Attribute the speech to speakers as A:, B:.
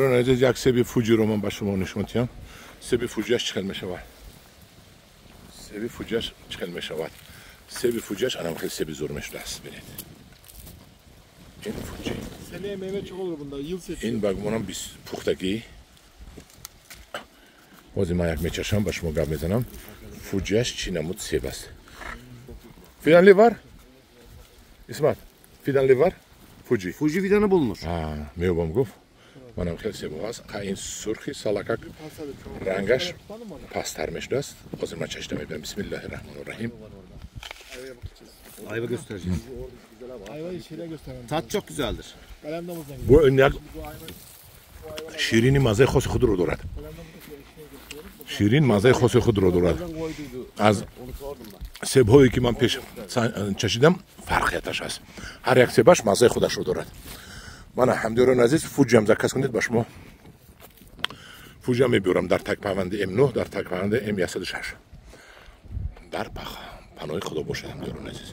A: Азиз, як себи Фуҷиро ман ба шумо нишон диҳам. Себи Фуҷиаш чӣ хел мешавад? Себи Фуҷиаш чӣ хел мешавад? Себи Фуҷиаш анам хел себи зур мешудааст. Бинед, ин Фуҷи.
B: Seneye meyve çok olur bunda. Yıl seçiyor.
A: Ин ба гумонам пухтагӣ. Ҳозир ман як мечашам, ба шумо гап мезанам, Фуҷиаш чӣ намуд себ аст. Fidanlı var, Исмат, fidanlı var Фуҷи?
C: Fuji fidanı bulunur.
A: Меёбам, гуфт. Манам хел себо ҳаст. Ин сурхи салакак рангаш пасттар мешудааст. Ҳозир ман чашида мебинам. Бисмиллаҳи раҳмони раҳим.
C: Ayva göstereceğiz.
B: Ayvayı şeyler göstermem.
C: Tat çok güzeldir.
B: Kalem damızdan
A: Бо ин як ширини маззаи хоси худро дорад, ширин маззаи хоси худро дорад. Аз себҳое, ки ман пеш чашидам, фарқияташ аст. Ҳар як себаш маззаи худашро дорад. Мана, ҳамдиёрони азиз, Фуҷиам заказ кунед, ба шумо Фуҷиам мебиёрам дар тагпаванди М9, дар тагпаванди М106. Дар паноҳи Худо бошад, ҳамдиёрони азиз.